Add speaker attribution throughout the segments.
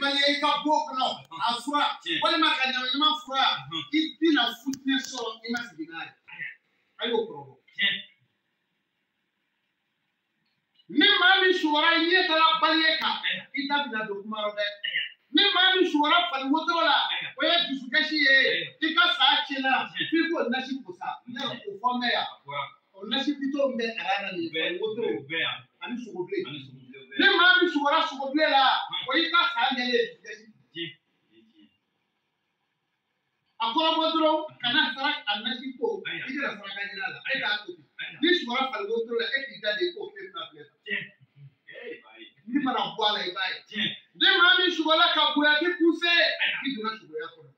Speaker 1: bali i ka bon kɔnɔ a fura walima ka ɲamaɲama fura i bɛna futinɛ sɔrɔ i ma sigi n'a ye a y'o kɔrɔbɔ. Ni maa min sugora i ɲɛ dara baliye kan i da bɛna don kuma rɔ dɛ. Ni maa min sugora fali wotoro la o ye dusukasi ye i ka sa tiɲɛna f'i k'o nasi ko sa ne o fɔ n bɛ yan o nasi bitɔn min bɛ ara na nin fali wotoro ani sogobilen. Ni maa min sugora sogobilen la o y'i ka sa ɲɛlen ye dusukasi. A kɔrɔbɔ dɔrɔn kana sara a nasi ko i kana saraka ɲini a la e k'a to ten. Ni sugora fali wotoro la e k'i da de i k'o tile fila filɛ. Ni mana bɔ a la i b'a ye. Ni maa min sugora ka bonya kuse i donna sugoya kɔnɔ.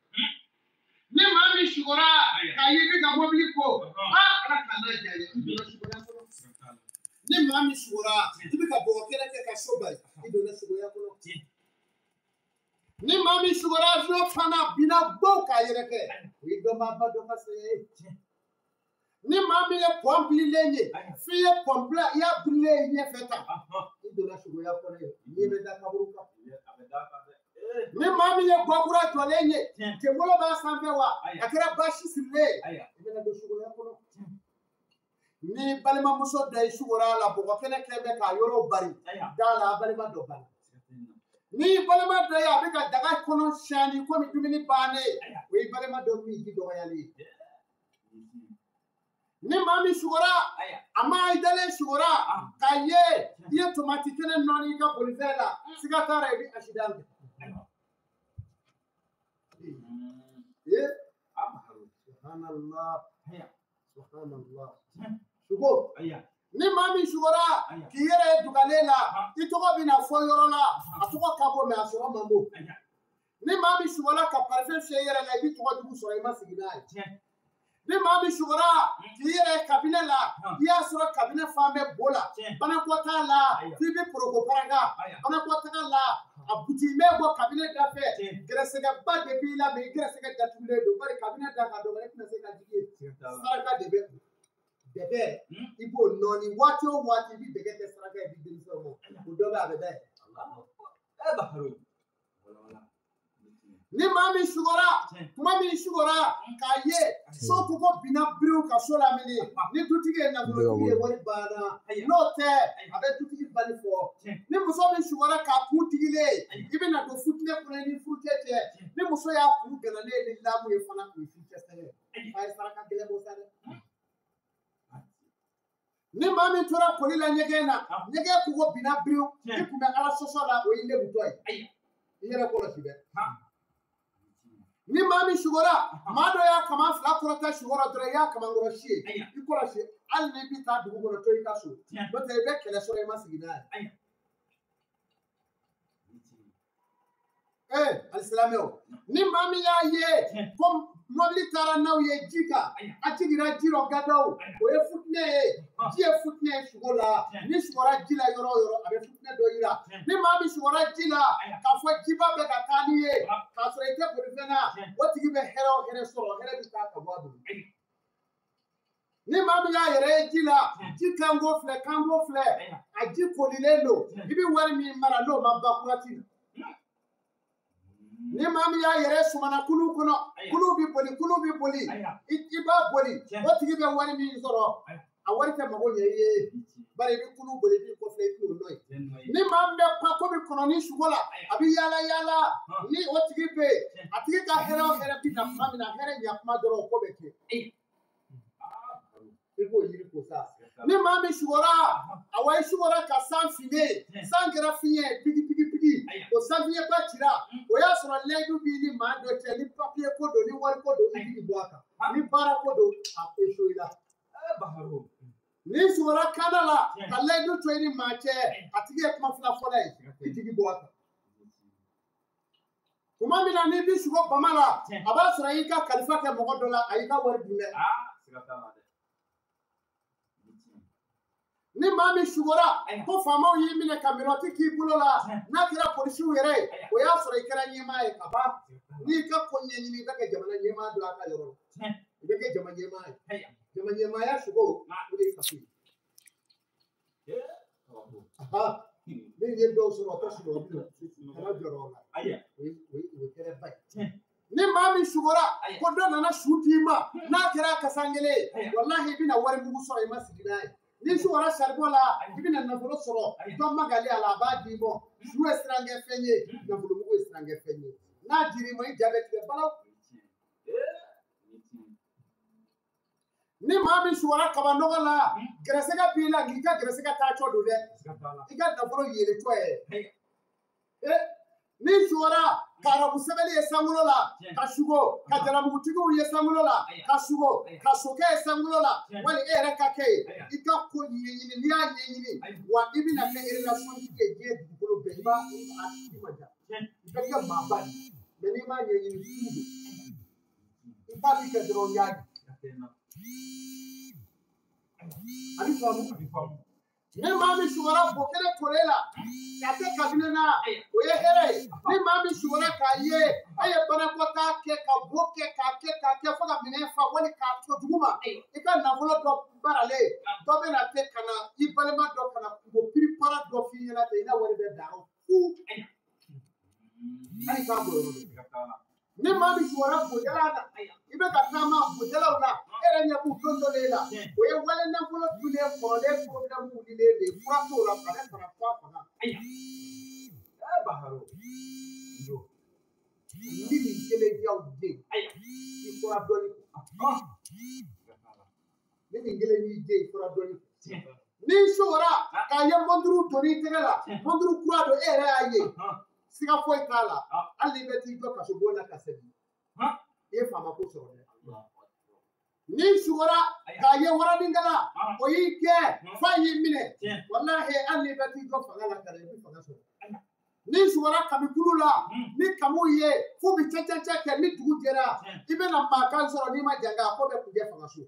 Speaker 1: Ni maa min sugora k'a ye i bɛ ka mobili ko ala k'a n'a diya ye i donna sugoya kɔnɔ. Ni maa min sugora i bɛ ka bɔgɔ kɛnɛ kɛ ka so bari i donna sugoya kɔnɔ. Ni maa min sugora avion fana binna gbo k'a yɛrɛkɛ o ye dɔnbaaba dɔ ka saya ye. Ni maa min ye pɔn bililen ye f'i ye pɔn bila i y'a bililen ye ɲɛfɛ tan i donna sugoya kɔnɔ ye n'i bɛ da kaburu kan. Ni maa min ye gɔkura jɔlen ye jɛnkolo b'a sanfɛ wa a kɛra baasi sirilen ye i bɛna don sugoya kɔnɔ. Ni balimamuso dɔ i sugora a la bɔgɔ kɛnɛ kɛ bɛ k'a yɔrɔ bari da la a balima dɔ banna. Ni balima dɔ ye a bɛ ka daga kɔnɔ siyani komi dumuni bannen o ye balima dɔ min ji dɔgɔyalen ye. Ni maa min sugora a ma i dalen sugora k'a ye i ye tomati kɛnɛ nɔɔni i ka bolifɛn la siga t'a la i bɛ accident kɛ. Subhanallah subhanallah. Sugo ni maa min sugora k'i yɛrɛ ye dugalen la i tɔgɔ bɛna fɔ yɔrɔ la a tɔgɔ ka bon mɛ a sɔrɔ man bon. Ni maa min sugora ka parfum fiyɛ i yɛrɛ la i bɛ tɔgɔ jugu sɔrɔ i ma sigi n'a ye. Ni maa min sugora k'i yɛrɛ ye kabinɛ la i y'a sɔrɔ kabinɛ fan bɛɛ bo la banakɔ t'a la f'i bɛ poroko paraka banakɔ taga la a buti bɛ bɔ kabinɛ da fɛ gɛrɛsɛgɛba de b'i la mɛ i gɛrɛsɛgɛ datugulen don bari kabinɛ da ka dɔgɔ e tɛna se ka jigin yen saraka de bɛ dɛgɛ i b'o nɔɔni waati o waati i bɛ dɛgɛ kɛ saraka ye i bɛ denmisɛnw ma o dɔ bɛ a bɛ da yen. Ni maa min sugora kuma min sugora k'a ye so koko binna biriw ka so lamini ni dutigi ye nafolotigi ye wari banna n'o tɛ a bɛ dutigi bali fɔ. Ni muso min sugora k'a kun tigilen i bɛna don futinɛ kɔnɔ ni furucɛ cɛ ni muso y'a kun gɛlɛlen ni lamu ye fana o ye furucɛ sɛgɛn a ye saraka gɛlɛn bɔ sa dɛ. Ni maa min tora koli la ɲɛgɛn na ɲɛgɛn koko binna biriw i kun bɛ ala sɔsɔ la o y'i lebutɔ ye i yɛrɛ kɔlɔsi dɛ. Ni maa min sugora maa dɔ y'a kaman fila kɔrɔta sugora dɔrɔn i y'a kamankɔrɔ si ye i kɔlɔsi hali n'i bɛ taa dugu kɔnɔ to i ka so n'o tɛ i bɛ kɛlɛ sɔrɔ i ma sigi n'a ye. Alisilamɛw ni maa min y'a ye ko mɔbili taara n'aw ye ji kan a jiginna ji rɔ gadaw o ye futinɛ ye ji ye futinɛ ye sugo la ni sugora ji la yɔrɔ o yɔrɔ a bɛ futinɛ dɔ yira. Ni maa min sugora ji la k'a fɔ jiba bɛ ka taa n'i ye k'a sɔrɔ i tɛ bolifɛn na o tigi bɛ hɛrɛ o hɛrɛ sɔrɔ hɛrɛ bɛ taa ka bɔ a bolo. Ni maa min y'a yɛrɛ ye ji la ji kanko filɛ kanko filɛ a ji kolilen don i bɛ wari min mara n'o ma ban kurati la. Ni maa min y'a yɛrɛ sumana kulu kɔnɔ kulu bɛ boli kulu bɛ boli i b'a boli o tigi bɛ wari min sɔrɔ a wari tɛ mago ɲɛ i ye bari i bɛ kulu boli i b'i kɔfilɛ i t'o nɔ ye. Ni maa min bɛ pan komi kɔnɔni sugo la a bɛ yaala yaala ni o tigi bɛ yen a tigi ka hɛrɛ o hɛrɛ bɛ na tuma min na hɛrɛ ɲɛ kuma dɔrɔn o ko bɛ kɛ i b'o yiri ko sa. Ni maa min sugora awa i sugora ka san finnen san kɛra fiɲɛ ye pigi pigi pigi o san fiɲɛba cira o y'a sɔrɔ layidu b'i ni maa dɔ cɛ ni papiye ko don ni wari ko don i jigi bɔ a kan ni baara ko don a échoué la. Ni sugora kana la ka layidu to i ni maa cɛ a tigi ye kuma fila fɔlɔ ye i jigi bɔ a kan. Tuma min na n'i bɛ sugo bama la a b'a sɔrɔ i y'i ka kalifa kɛ mɔgɔ dɔ la a y'i ka wari dun dɛ. Ni maa min sugora ko faamaw y'i minɛ ka minɔti k'i bolo la n'a kɛra polisiw yɛrɛ ye o y'a sɔrɔ i kɛra ɲɛmaa ye ka ban n'i ka ko ɲɛɲini i bɛ kɛ jamana ɲɛmaa dɔ a ka yɔrɔ la i bɛ kɛ jama ɲɛmaa ye jama ɲɛmaaya sugo o de ye kaso ye. Min ye dɔw sɔrɔ o tɛ sunɔgɔ bilen kana jɔrɔ o la. sugora ko dɔ nana su d'i ma n'a kɛra kasankelen ye walahi i bɛna wari mugu sɔrɔ i ma sigi n'a ye ni sugora saribɔn la i bɛna nafolo sɔrɔ dɔ magalen a la a b'a d'i ma su ye sirankɛ fɛn ye nafolomugu ye sirankɛ fɛn ye n'a dir'i ma i ja bɛ tigɛ balawu ni maa min sugora kaba nɔgɔ la gɛrɛsɛgɛ b'i la k'i ka gɛrɛsɛgɛ taacɔ don dɛ i ka nafolo yeeletɔ ye ni sugora ka arabu sɛbɛnni ye sankolo la ka sugo ka jalamugutigiw ye sankolo la ka sugo ka sokɛ ye sankolo la wali e yɛrɛ ka kɛ ye i ka ko ɲɛɲini n'i y'a ɲɛɲini wa i bɛna kɛ relation tigi ye diɲɛ dugukolo bɛɛ i b'a a tigi ma ja i bɛ kɛ maaba de mɛ n'i m'a ɲɛɲini fu don i ta b'i kɛ dɔrɔn y'a di a bɛ faamu ni maa min sugora bo kelen tolen la ka kɛ kabini na o ye hɛrɛ ye ni maa min sugora k'a ye e ye banakɔtaa kɛ ka bo kɛ k'a kɛ k'a kɛ fo ka minɛn fa wali k'a to duguma i ka nafolo dɔ maralen dɔ bɛna kɛ ka na i balima dɔ ka na kungo piripara dɔ f'i ɲɛna ten i na wari bɛɛ dan fu hali k'a bɔ yɔrɔ dɔ ni maa min sugora bojala na i bɛ ka taama bojalaw la e yɛrɛ ɲɛ b'u don dɔ de la o ye wale nafolo dunnen kɔrɔlen problème wulilen de ye fura t'o la ka ne fara f'a faga ni nin kelen y'aw den i fɔra dɔɔnin ni nin kelen y'i den i fɔra dɔɔnin n'i sugora k'a ye mɔnturu donni i tɛgɛ la mɔnturu kura don e yɛrɛ y'a ye siga foyi t'a la hali n'i bɛ t'i jɔ kaso bon na ka segin i ye faama ko sɔrɔ dɛ n'i sugora k'a ye warabinkala o y'i gɛn f'a y'i minɛ walahi hali n'i bɛ t'i jɔ fanga la ka na i bɛ fanga sɔrɔ n'i sugora kabikulu la ni kamiw ye f'u bɛ cɛcɛcɛ kɛ ni dugu jɛra i bɛna mankan sɔrɔ n'i ma janga a ko bɛ kunjɛ fanga so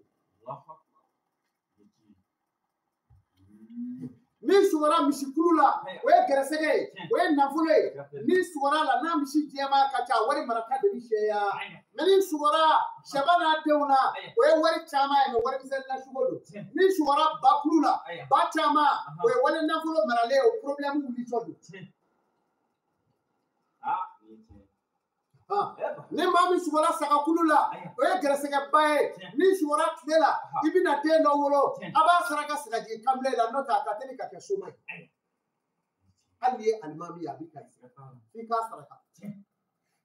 Speaker 1: ni sugora misikulu la o ye gɛrɛsɛgɛ ye o ye nafolo ye ni sugora la n'a misi jɛman ka ca wari marata de bi sɛya mɛ ni sugora sɛba n'a denw na o ye wari caman ye mɛ wari misɛnnin na sugo don ni sugora bakulu la ba caman o ye wali nafolo maralen ye o problème wulitɔ don ni maa min sugora sagakulu la o ye gɛrɛsɛgɛba ye ni sugora tile la i bɛna den dɔ wolo a b'a saraka sagajigi kanbilen la n'o tɛ a ka teli ka kɛ soma ye hali n'i ye alimami ye a bɛ ka f'i k'a saraka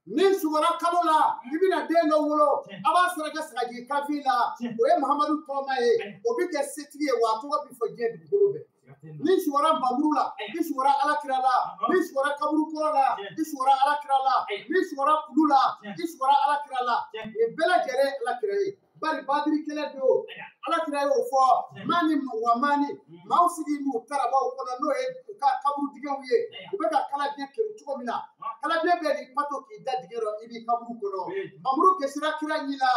Speaker 1: ni sugora kalo la i bɛna den dɔ wolo a b'a saraka sagajigi kanfin la o ye Mahamadu tɔgɔma ye o bɛ kɛ setigi ye wa a tɔgɔ bɛ fɔ diɲɛ dugukolo bɛɛ ni sugora nbamuru la i sugora alakira la ni sugora kaburu kɔrɔ la i sugora alakira la ni sugora kulu la i sugora alakira la nin bɛɛ lajɛlen alakira ye bari badiri kɛlɛ don alakira y'o fɔ maani wa maani maaw sigi n'u tarabaw kɔnɔ n'o ye u ka kaburu dingɛw ye u bɛ ka kalabiɲɛ kɛlɛ cogo min na kalabiɲɛ bɛɛ n'i pato k'i da dingɛ rɔ i b'i kaburu kɔnɔ mamuru gesira kira ɲi la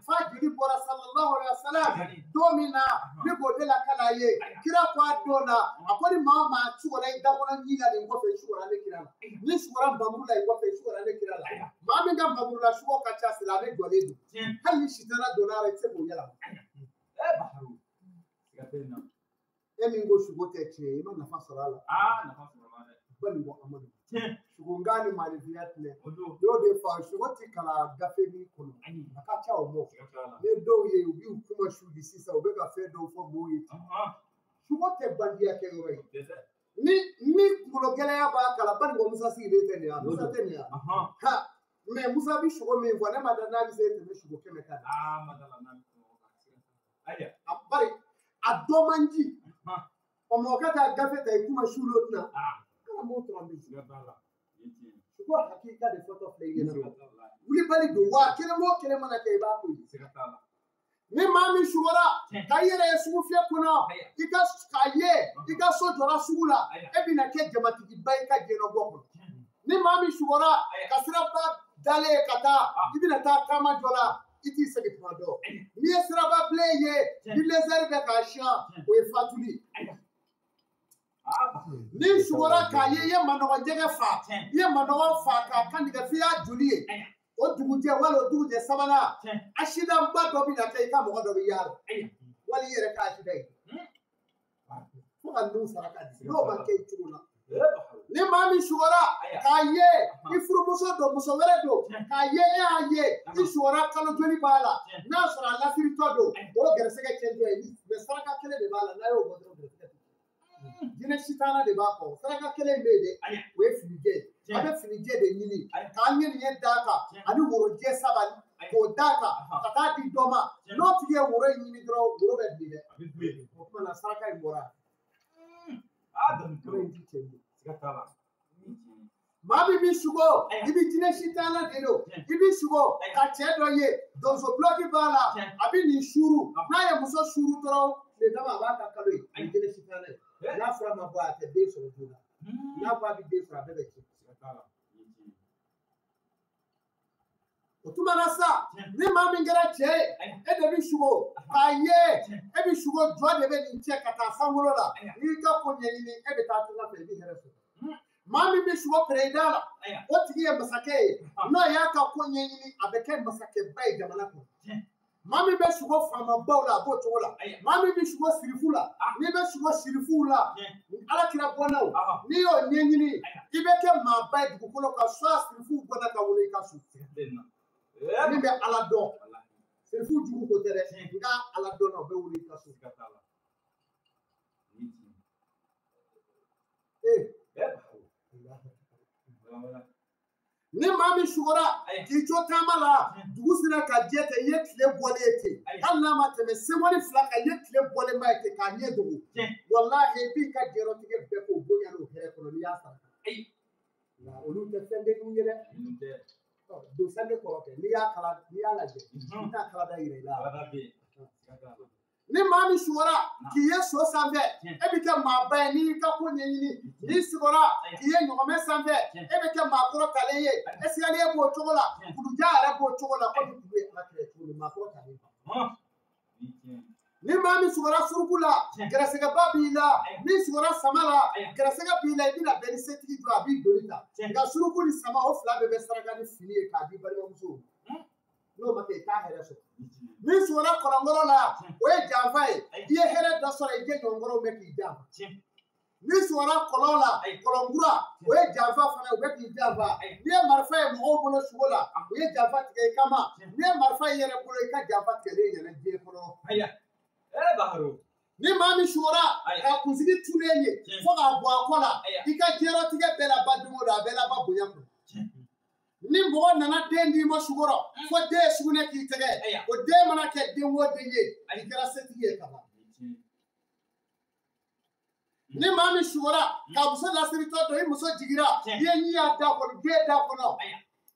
Speaker 1: f'a joli bɔra sallallahu alaihi wa sallam don min na ne b'o de la ka n'a ye kira ko a don na a ko ni maa o maa sugora i da kɔnɔ ɲi la nin kɔfɛ i sugora ne kira la ni sugora nbamuru la i kɔfɛ i sugora ne kira la maa min ka nbamuru la sugo ka ca silamɛ jɔlen don hali ni sitana donna a la i tɛ se k'o yɛlɛma e min ko sugo tɛ tiɲɛ ye i ma nafa sɔrɔ a la balimɔ Amadu sugo ni maanifinya filɛ y'o de fa sugo ti kalan gafe min kɔnɔ a ka ca o mɔ ni dɔw ye u b'u kuma su di sisan u bɛ ka fɛn dɔw fɔ mɔw ye ten sugo tɛ bandiya kɛ yɔrɔ ye ni kunkolo gɛlɛya b'a kalan balimɔ Musa sigilen tɛ nin ye Musa tɛ nin ye ha mɛ Musa bi sugo min fɔ ne ma da n'a bɛ se tɛmɛ sugo 100 kan a bari a dɔ man di o mɔgɔ ka taa gafe ta i kuma su lo tɛna kana m'o tɔrɔ min sugo hakika de fɔtɔ filɛ i ɲɛna wulibali don wa kelen o kelen mana kɛ i b'a ko ye ni maa min sugora k'a yɛrɛ ye sugu fiyɛ kɔnɔ i ka k'a ye i ka so jɔra sugu la e bɛna kɛ jamatigiba ye i ka diɲɛnabɔ kɔnɔ ni maa min sugora ka siraba dalen ka taa i bɛna taa taama jɔ la i t'i segin tuma dɔ n'i ye siraba bilen ye ni lɛsɛri bɛ k'a siyan o ye fatuli ni sugora k'a ye i ye manɔgɔ jɛgɛ fa i ye manɔgɔ fa k'a kan tigɛ f'i y'a joli ye o dugujɛ wali o dugujɛ sabanan asidanba dɔ bɛ na kɛ i ka mɔgɔ dɔ bɛ yaala wali i yɛrɛ ka asida ye fo ka nun saraka di n'o ma kɛ i cogo la Ni maa min sugora k'a ye i furumuso don muso wɛrɛ don k'a ye e y'a ye i sugora kalo joli b'a la n'a sɔrɔ a lasiritɔ don o gɛrɛsɛgɛ cɛntɔ ye mɛ saraka kelen de b'a la n'a y'o bɔ dɔrɔn gɛrɛsɛgɛ jinɛ sitana de b'a kɔ saraka kelen bɛ yen dɛ o ye finijɛ ye a bɛ finijɛ de ɲini k'a ɲɛniɲɛ d'a kan ani worojɛ saba k'o d'a kan ka taa di dɔ ma n'o tigi ye woro in ɲini dɔrɔn woro bɛ bilen dɛ o tuma na saraka in bɔra woro in ti cɛ ye. Maa min b'i sugo i bɛ jinɛ sitana de don i b'i sugo ka cɛ dɔ ye donso bulɔki b'a la a bɛ nin suuru n'a ye muso suuru dɔrɔn tile dama a b'a ka kalo ye a ye jinɛ sitana ye n'a fura ma bɔ a tɛ den sɔrɔ joona n'a ko a bɛ den sɔrɔ a bɛɛ bɛ tiɲɛ. O tuma na sa ni maa min kɛra cɛ ye e de bɛ sugo k'a ye e bɛ sugo jɔ de bɛ nin cɛ ka taa sankolo la n'i y'i ka ko ɲɛɲini e bɛ taa tunga fɛ i bɛ hɛrɛ sɔrɔ. Maa min bɛ sugo peredan la o tigi ye masakɛ ye n'o y'a ka ko ɲɛɲini a bɛ kɛ masakɛba ye jamana kɔnɔ. Maa min bɛ sugo faamabaw la a b'o cogo la maa min bɛ sugo sirifu la n'i bɛ sugo sirifuw la ala kira bɔnnaw n'i y'o ɲɛɲini i bɛ kɛ maaba ye dugukolo kan soit sirifuw bɔnna ka wolo i ka so. Min bɛ ala dɔn sirifu jugu ko tɛ dɛ nka ala dɔn na o bɛ wuli i ka so. Ni maa min sugora k'i to taama la dugu sera ka jɛ ten i ye tile bɔlen ye ten hali n'a ma tɛmɛ sewale fila kan i ye tile bɔlen ba ye ten k'a ɲɛ dogo walahi i b'i ka diɲɛlatigɛ bɛɛ k'o bonya n'o hɛrɛ kɔnɔ n'i y'a sara. Nka olu tɛ fɛn denninw ye dɛ. Don sange kɔrɔ kɛ n'i y'a kala n'i y'a lajɛ i t'a kala da yira i la. Ni maa min sugora k'i ye so sanfɛ e bɛ kɛ maaba ye n'i y'i ka ko ɲɛɲini n'i sugora k'i ye ɲɔgɔmɛ sanfɛ e bɛ kɛ maakɔrɔtalen ye escalier b'o cogo la kuluja yɛrɛ b'o cogo la komi kulu ye ala kɛlɛ cogo min maakɔrɔtalen. Ni maa min sugora suruku la gɛrɛsɛgɛba b'i la n'i sugora sama la gɛrɛsɛgɛ b'i la i bɛna bɛn ni setigi dɔrɔn a b'i doni ta nka suruku ni sama o fila bɛɛ bɛ saraka ni fini ye k'a di balimamusow ma n'o ma kɛ i t'a hɛrɛ sɔrɔ. N'i sugora kɔlɔnkɔrɔ la o ye janfa ye i ye hɛrɛ dɔ sɔrɔ i jɛɲɔgɔnkɔrɔw bɛ k'i janfa. N'i sugora kɔlɔn la kɔlɔnkura o ye janfa fana ye u bɛ k'i janfa. N'i ye marifa ye mɔgɔw bolo sugo la u ye janfa tigɛ i kama n'i ye marifa ye i yɛrɛ bolo i ka janfa tigɛlen yɛlɛ diɲɛ kɔnɔ. Ni maa min sugora ka kunsigi tulen ye fo k'a bɔ a kɔ la i ka diɲɛlatigɛ bɛɛ laban don o don a bɛɛ laban bonya kɔnɔ. Ni mɔgɔ nana den d'i ma sugorɔ fo den ye sugunɛ k'i tɛgɛ o den mana kɛ den o den ye i kɛra setigi ye ka ban. Ni maa min sugora ka muso lasiritɔ dɔn i muso jiginra i ye ɲi y'a da kɔnɔ den da kɔnɔ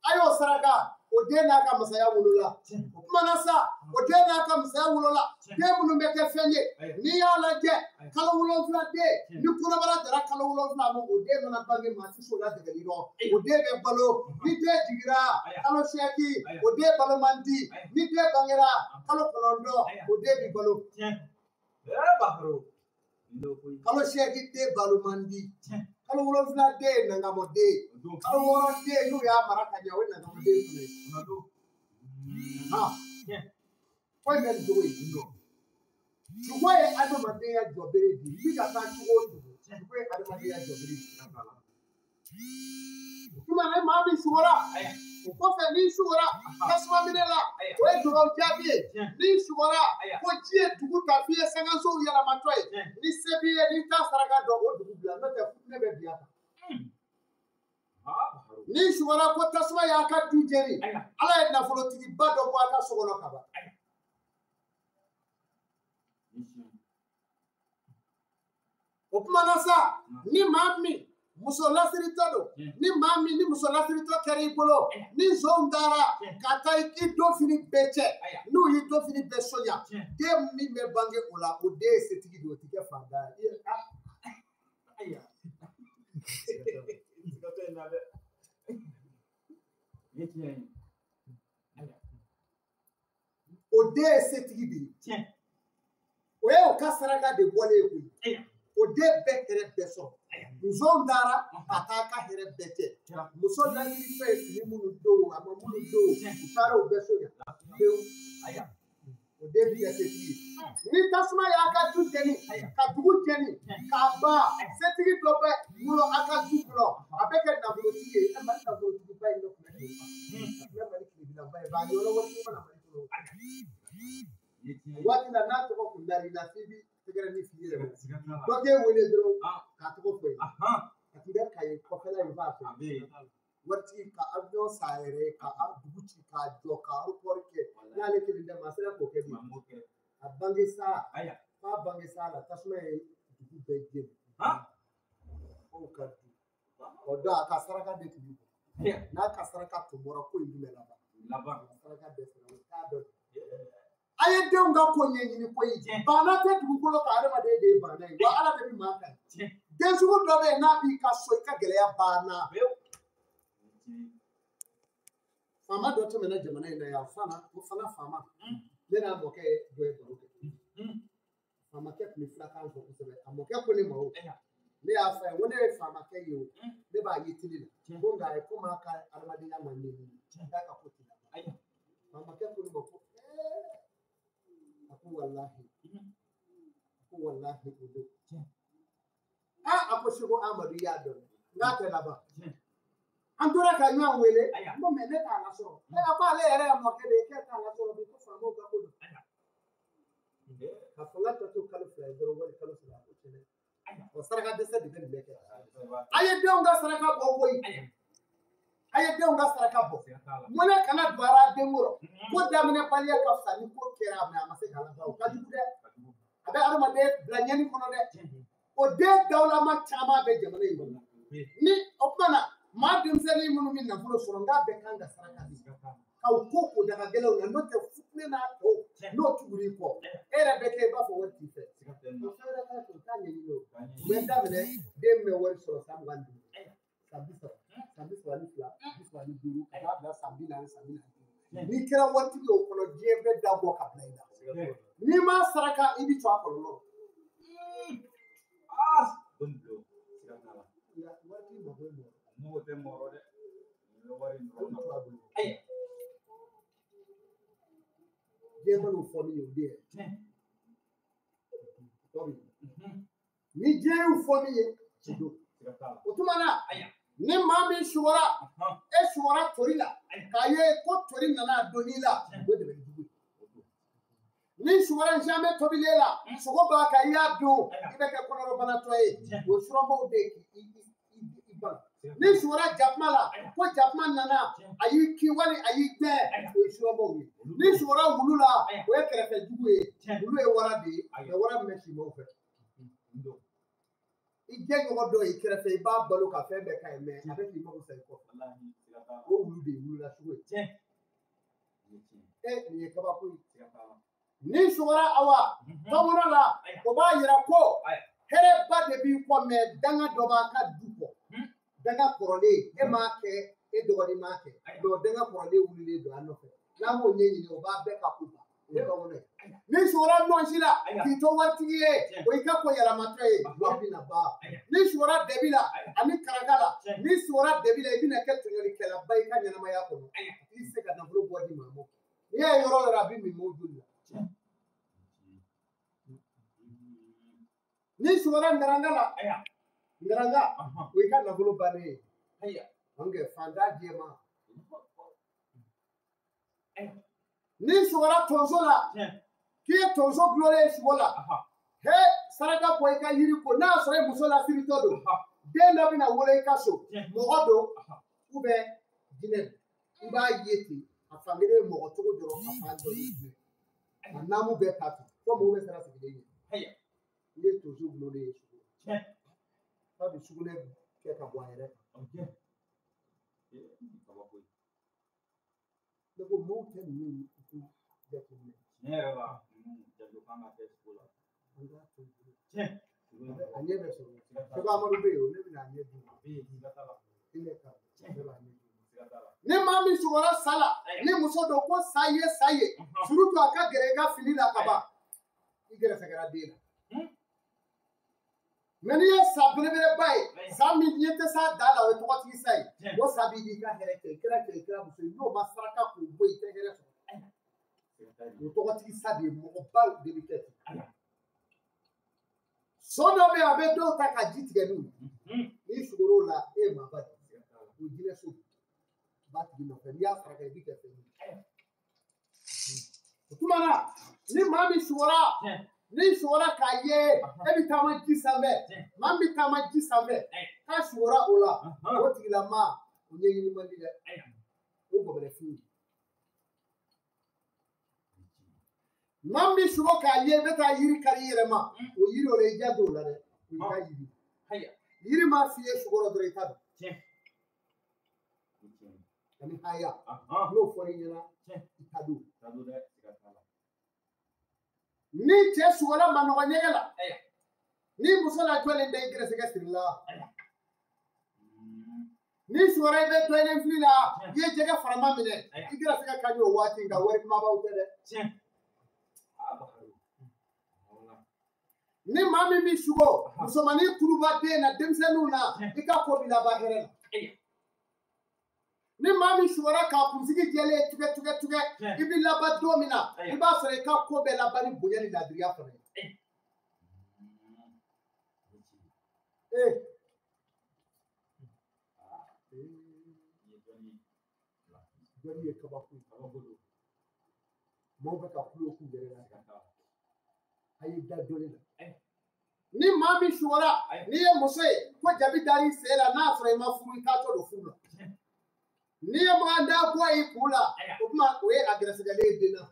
Speaker 1: a y'o saraka o den n'a ka masaya wolola o kuma na sa o den n'a ka masaya wolola den minnu bɛ kɛ fɛn ye n'i y'a lajɛ kalo 7 den ni kɔnɔbara dara kalo 7 ma o den mana bange maa ti s'o la dɛgɛli rɔ o den bɛ balo ni den jiginra kalo 8 o den balo man di ni den bangera kalo 9 o den bɛ balo. Kalo 8 den balo man di kalo 7 den ye nangamɔ den kalo 6 den n'u y'a mara ka ɲɛ o ye nangamɔ den fana ye. Foyi bɛ nin cogo in sugo ye adamadenya jɔbere di i bɛ ka taa cogo o cogo sugo ye adamadenya jɔbere di. O tuma ni maa min sugora o kɔfɛ n'i sugora tasuma minɛ la o ye dugawu jaabi ye n'i sugora ko ji ye dugu ta f'i ye sangasow yɛlɛmatɔ ye ni se b'i ye n'i t'a saraka dɔn o dugu bila n'o tɛ futinɛ bɛ bin a kan. N'i sugora ko tasuma y'a ka du jeni ala ye nafolotigiba dɔ bɔ a ka so kɔnɔ ka ban. O kuma na sa ni maa min muso lasiritɔ don ni maa min ni muso lasiritɔ kɛra i bolo ni nson taara ka taa i donfini bɛɛ cɛ n'u y'i donfini bɛɛ sonya den min bɛ bange o la o den ye setigi de ye o tɛ kɛ fantan ye. O den ye setigi de ye o ye o ka saraka de bɔlen ye koyi o den bɛɛ hɛrɛ bɛɛ sɔrɔ. Muso taara ka taa ka hɛrɛ bɛɛ kɛ muso lasiritɔ ye fini minnu don a ma minnu don u taara o bɛɛ sonya pewu o Den bɛ kɛ setigi ye. Ni tasuma y'a ka du jeni, ka dugu jeni, k'a ban, setigi dɔ bɛ wolo a ka du kɔnɔ, a bɛ kɛ nafolotigi ye. E Mali nafolotigiba in dɔ tun bɛ kɛ o kan. Mali tilebilanba ye, ba yɔrɔ waritigi mana Mali kɔnɔ. Waati la n'a tɔgɔ kun dar'i la f'i bi tɛgɛrɛ ni f'i yɛrɛ ma. Dɔ k'e wele dɔrɔn k'a tɔgɔ fɔ ye. A tun bɛ Kayi kɔfɛla in f'a fɛ. Waritigi ka avion san a yɛrɛ ye, ka dugu ci, k'a jɔ, ka aéroport kɛ. N'ale kelen tɛ, maa sera k'o kɛ bi. A bange sa, f'a bange sa la, tasuma ye dugu bɛɛ jeni. Aw ka du. O don a ka saraka de tun b'i bɔ. N'a ka saraka tun bɔra, ko in dun bɛ laban. A saraka dɛsɛra, o t'a dɔn. A ye denw ka ko ɲɛɲini koyi. Bana tɛ dugukolo kan, adamaden de ye bana ye. Wa Ala de bɛ maa kan. Den sugu dɔ bɛ yen, n'a b'i ka so, i ka gɛlɛya banna. Faama dɔ tɛmɛna jamana in na yan, fana o fana faama. Ne n'a mɔkɛ dɔ ye baro kɛ. Faamakɛ tun bɛ filakan fɔ kosɛbɛ. A mɔkɛ ko ne ma o. Ne y'a fɔ a ye, ko ne ye faamakɛ ye o. Ne b'a ye tele la. Ko nka komi a ka adamadenya ma ɲɛɲini, k'a ka ko tɛ laban. Faamakɛ ko ne ma ko a ko walahi, a ko walahi o don. A ko Seko Amadu i y'a dɔn, n k'a tɛ laban. An tora ka ɲɔgɔn wele, n ko mɛ ne t'a lasɔrɔ. A ko ale yɛrɛ ye mɔkɛ de ye, k'e t'a lasɔrɔ bi, ko faamaw ka ko don. Ka fanga tɔ to kalo 2 ye dɔrɔn, wali kalo 3, ko tiɲɛ. O saraka dɛsɛ de bɛ nin bɛɛ kɛ. A ye denw ka saraka bɔ koyi. A ye denw ka saraka bɔ. Mɔnɛ kana don ara den kɔrɔ. Ko daminɛbaliya ka fisa ni ko kɛra, mɛ a ma se k'a laban. O ka jugu dɛ. A bɛ adamaden bila ɲɛni kɔnɔ dɛ. O den dawulama caman bɛ jamana in kɔnɔ. Ni o tuma na, maa denmisɛnnin minnu bɛ nafolo sɔrɔ, n k'a bɛɛ kan ka saraka di. K'aw ko ko daga gɛlɛnw na, n'o tɛ futinɛ n'a tɔw, n'o tugur'i kɔ, e yɛrɛ bɛ kɛ i b'a fɔ wari t'i fɛ. O fɛn wɛrɛ t'a fɛ, o t'a ɲɛɲini o. U bɛ daminɛ den bɛ wari sɔrɔ san 25, san 30, san 32, 35, ka taa bila san 40, san 45. N'i kɛra waritigi ye o kɔnɔ, diɲɛ bɛɛ da bɔ ka bila i la. N'i ma saraka, i bɛ to a kɔlɔlɔ. Waritigi mako bɛ mɔgɔ.
Speaker 2: Mɔgɔ tɛ mɔgɔ dɛ.
Speaker 1: Diɲɛ man'o fɔ min ye, o den ye. Ni diɲɛ y'o fɔ min ye, o don. O tuma na, ni maa min sugora, e sugora tori la, k'a ye ko tori nana don i la, o de bɛ jugu ye. Ni sugora nsamɛ tobilen la, sogo b'a kan, i y'a dun, i bɛ kɛ kɔnɔrɔbanatɔ ye. O suramaw de k'i ban. Ni sugora jakuma la, ko jakuma nana, a y'i kin wali a y'i gbɛn, o ye suramaw ye. Ni sugora wulu la, o ye kɛrɛfɛ jugu ye. Wulu ye wara de ye, mɛ wara min bɛ simaw fɛ. I jɛ ɲɔgɔn dɔ y'i kɛrɛfɛ, i b'a balo ka fɛn bɛɛ k'a ye, mɛ a bɛ k'i mago sa i kɔfɛ. O wulu de ye wulula sugu ye. Nin ye kabako ye. Ni sugora awa tɔmɔnɔ la, o b'a yira ko hɛrɛba de b'i kɔ, mɛ danga dɔ b'a ka du kɔ. Danga kɔrɔlen, e m'a kɛ, e dɔgɔnin m'a kɛ, mɛ o danga kɔrɔlen wulilen don a nɔfɛ. N'a m'o ɲɛɲini, o b'a bɛɛ ka ko ban. O ye tɔmɔnɔ ye. Ni sugora nɔnsi la, k'i to waritigi ye, o y'i ka ko yɛlɛmatɔ ye, wari bɛna ban. Ni sugora dɛbi la ani karaka la, ni sugora dɛbi la, i bɛna kɛ tɔɲɔlikɛlaba i ka ɲɛnamaya kɔnɔ. I tɛ se ka nafolo bɔ di maa ma. N'i y'a ye yɔrɔ o yɔrɔ, a bɛ min m'o joli la. Ni sugora ngaranga la, ngaranga, o y'i ka nafolo bannen ye. Donc fantan jɛman. Ni sugora tonso la, k'i ye tonso gulonlen ye sugo la, he saraka bɔ i ka yiri ko, n'a y'a sɔrɔ e muso lasiritɔ don, den dɔ bɛna wolo i ka so, mɔgɔ don ou bien jinɛ don. I b'a ye ten, a fankelen ye mɔgɔ cogo dɔrɔn, a fan dɔ ye jinɛ. A naamu bɛɛ ta ten, fo mɔgɔw bɛ sira sigilen ye. I ye tonso gulonlen ye sugo la, f'a bɛ sugunɛ kɛ ka bɔ a yɛrɛ kan. Ne ko maaw tɛ ninnu ko jateminɛ.
Speaker 2: Tiɲɛ yɛrɛ la, ninnu jago kan ka kɛ sugu la.
Speaker 1: An k'a to bolo. A ɲɛ bɛ sɔrɔ. Seko Amadu bɛ yen o, ne bɛna a ɲɛ d'u ma. I ne ka, ne b'a ɲɛ d'u ma. Ni maa min sugora sa la, ni muso don ko sa ye sa ye, surtout a ka gɛrɛ i ka fini la ka ban, i gɛrɛsɛgɛra den na. Mɛ n'i ye sa belebeleba ye, sa min ɲɛ tɛ s'a da la, o ye tɔgɔtigi sa ye. O sa b'i ka hɛrɛ kɛ, i kɛra cɛ, i kɛra muso ye, n'o ma saraka k'o bɔ yen, i tɛ hɛrɛ sɔrɔ. O tɔgɔtigi sa de ye mɔgɔbaw de bɛ kɛ ten. So dɔ bɛ yen a bɛ dɔw ta ka ji tigɛ n'u ye. N'i sugor'o la e ye maaba de ye. O jinɛ so b'a tigi nɔfɛ n'i y'a furakɛ i b'i kɛ fɛn ye. O tuma na ni maa min sugora n'i sugora k'a ye e bɛ taama ji sanfɛ maa min bɛ taama ji sanfɛ k'a sugora o la o tigilamaa o ɲɛɲini man di dɛ o gɔbɛlɛfin ye. Maa min sugo k'a ye i bɛ taa yiri kari i yɛrɛ ma o yiri o la i ja t'o la dɛ o y'i ka yiri yiri m'a f'i ye sugo la dɔrɔn i t'a dɔn. Ani haya n'o fɔra i ɲɛna i t'a dɔn. Ni cɛ sugola manɔgɔ ɲɛgɛn la ni muso lajɔlen bɛ i gɛrɛsɛgɛ siri la ni sugora i bɛ dɔɔnin fili la i ye jɛgɛ farama minɛ i gɛrɛsɛgɛ ka ɲi o waati nka wari kumabaw tɛ dɛ. Ni maa min b'i sugo musomannin kuluba den na denmisɛnninw na i ka ko b'i laban hɛrɛ la. Ni maa min sugora k'a kunsigi jɛlen tugɛ tugɛ tugɛ i b'i laban don min na i b'a sɔrɔ i ka ko bɛɛ laban ni bonya ni laadiriya fana ye. Dɔnni ye kabako ye. Maaw bɛ ka kulo k'u yɛrɛ la. A ye da dɔnni la. Ni maa min sugora n'i ye muso ye ko jabi dar'i sen la n'a sɔrɔ i ma furu i taatɔ don furu la. N'i ye makan da bɔ i kun la o tuma o ye a gɛrɛsɛgɛlen ye den na.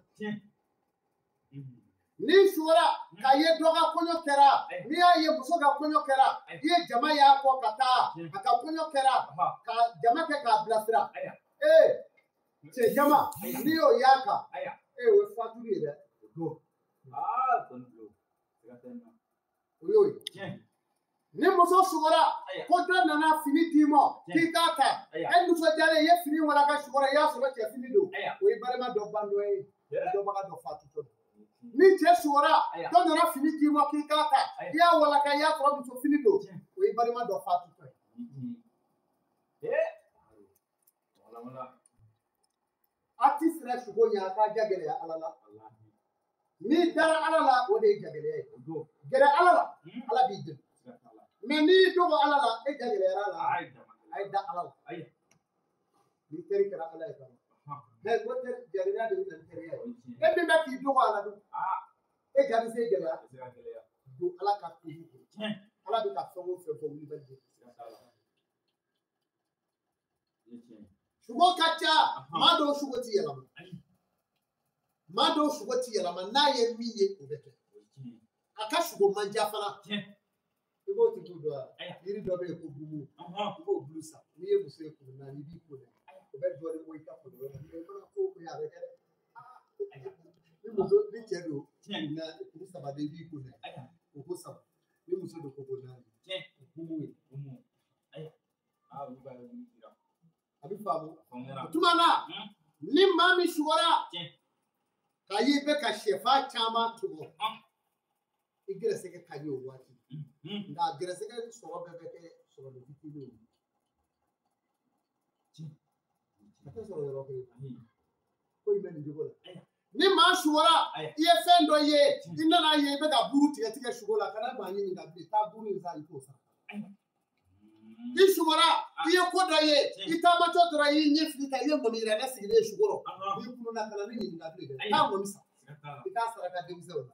Speaker 1: N'i sugora k'a ye dɔ ka kɔɲɔ kɛra n'i y'a ye muso ka kɔɲɔ kɛra i ye jama y'a kɔ ka taa a ka kɔɲɔ kɛra ka jama kɛ k'a bilasira ee cɛ jama n'i y'o y'a kan ee o ye fatuli ye dɛ. O y'o ye. Ni muso sugora ko dɔ nana fini d'i ma k'i k'a ta e nisɔndiyalen i ye fini walaka sugora i y'a sɔrɔ cɛ fini don o ye balima dɔ bandɔ ye dɔnbaga dɔ fatutɔ don. Ni cɛ sugora dɔ nana fini d'i ma k'i k'a ta i y'a walaka i y'a sɔrɔ muso fini don o ye balima dɔ fatutɔ ye. A ti siran sugo ɲɛ a k'a ja gɛlɛya Ala la. N'i dara Ala la o de ye jagɛlɛya ye. Gɛrɛ Ala la Ala b'i dɛmɛ. Mɛ n'i y'i dogo Ala la e ja gɛlɛyara la a ye da Ala la. Ni teri kɛra Ala ye kaban. Mɛ o teri jagɛlɛya de bɛ na ni teriya ye. E min bɛ k'i dogo a la dun e ja bɛ se gɛlɛya. Don Ala ka kojugu kɔnɔ. Ala bɛ ka fɛn o fɛn fɔ wulibali de. Sugo ka ca maa dɔw sugo ti yɛlɛma. Maa dɔw sugo ti yɛlɛma n'a ye min ye o bɛ kɛ. A ka sugo man diya fana. I b'o tigiw dɔn wa? Yiri dɔ bɛ yen ko bumu. I b'o bulu san. N'i ye muso ye kuru naani i b'i ko dɛ. O bɛ dɔɔnin bɔ i ka kolo la. Mɛ i mana ko o ko ye a bɛ kɛ dɛ. Ni muso ni cɛ don kuru saba de i b'i ko dɛ. O ko saba. Ni muso don ko naani. O bumu ye. A bɛ faamu. O tuma na ni maa min sugora k'a ye i bɛ ka sɛfan caman tɔmɔ i gɛrɛsɛgɛ ka ɲi o waati nka gɛrɛsɛgɛ sɔrɔ bɛɛ bɛ kɛ sɔrɔ fitinin ye a tɛ sɔrɔ yɔrɔ kelen ko in bɛ nin cogo la. Ni maa sugora i ye fɛn dɔ ye i nana ye i bɛ ka buru tigɛ tigɛ sugo la kana maa ɲininka bilen taa buru in san i k'o san. I sugora i ye ko dɔ ye i taamatɔ dɔrɔn i y'i ɲɛ fili ta i ye ŋɔni yira ne sigilen ye sugo rɔ n'i kununa ka na ne ɲininka bilen dɛ taa ŋɔni san i t'a saraka denmisɛnw na.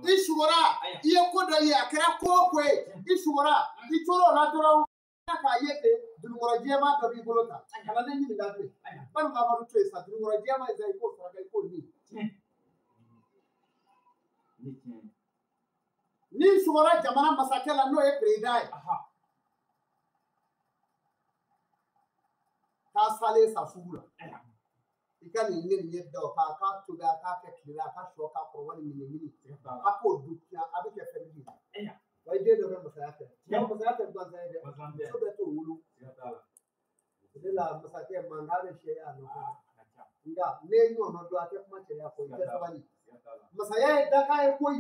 Speaker 1: I sugora i ye ko dɔ ye a kɛra ko o ko ye i sugora i tor'o la dɔrɔn k'a ye ten dununkɔrɔ jɛman dɔ b'i bolo ta ka na ne ɲininka bilen walima Amadu to yen sa dununkɔrɔ jɛman in sa i k'o saraka i k'o min. N'i sugora jamana masakɛ la n'o ye perezidan ye k'a salen sa sugu la i ka nin ɲɛ da o kan a k'a tobi a k'a kɛ tile la a ka sɔ k'a kɔrɔ walima ɲimi a k'o dun a bɛ kɛ fɛn ye wa i den dɔ bɛ masaya fɛ masaya tɛ gansan ye dɛ muso bɛɛ t'o wolo o de la masakɛ mankan bɛ sɛ a nɔfɛ nka ne ye ɲɔgɔn dɔn a tɛ kuma cɛya fɔ i tɛ sabali masaya ye dakan ye koyi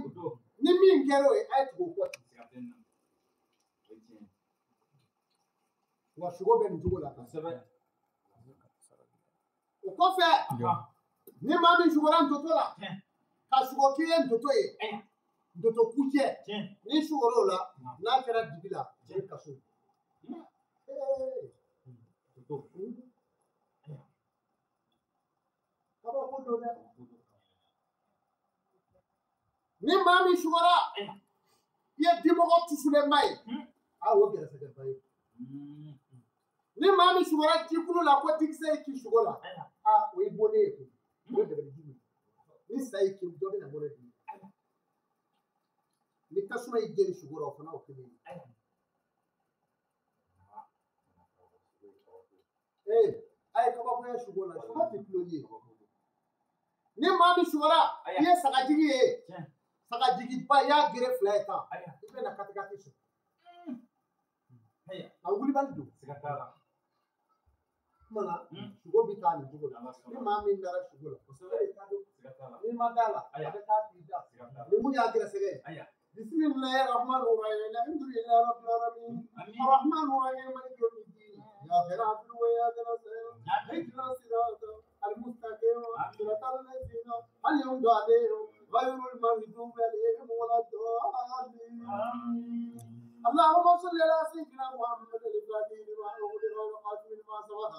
Speaker 1: ni min kɛra o ye a ye tugu o kɔ ten. Wa sogo bɛ nin cogo la. O kɔfɛ ni maa min sugora ntoto la ka sugo k'i ye ntoto ye ntoto kucɛ n'i sugora o la n'a kɛra dibi la o ye kaso ye. Kabako don dɛ. Ni maa min sugora i ye dimɔgɔ tusulenba ye a o gɛrɛsɛgɛba ye. Ni maa min sugora jikulu la ko dikisɛ ye k'i sugo la a o ye bɔnnen ye koyi o ye dabali ye. Ni sa y'i kin dɔ bɛ na mɔnɛ d'i ma. Ni tasuma y'i jeni sugo la o fana o kelen ye. Ee a ye kabakoya sugo la sugo tɛ tulon ye. Ni maa min sugora i ye sagajigi ye sagajigiba i y'a gere fila ye tan i bɛ na katikati sɔrɔ. A wulibali don. Kuma na sugo bɛ taa nin cogo la ni maa min dara sugo la e de ta don n'i ma da la a bɛ taa k'i da ni mun y'a gɛrɛsɛgɛ ye. Bisimilahi rahmani rahim alhamdulilahi rabbil alamin arrahmani rahim maliki yawmiddin iyyaka na'budu wa iyyaka nasta'in ihdina sirata al-mustaqim siratal ladzina an'amta alayhim ghayril maghdubi alayhim waladdallin. اللهم صل على سيدنا محمد الفاتح لما أغلق والخاتم لما سبق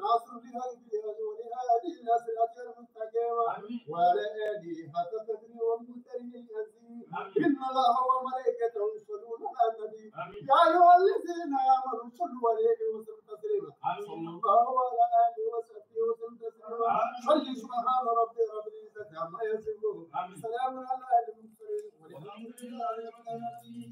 Speaker 1: ناصر لهذه ولهذه إلى صراط المستقيم وعلى آله حق قدره ومقداره العظيم. إن الله وملائكته يصلون على النبي يا أيها الذين آمنوا صلوا عليه وسلموا تسليما. صلى الله على آله وصحبه وسلم تسليما. صل سبحان ربي رب العزة عما يصفون سلام على المرسلين والحمد لله رب العالمين.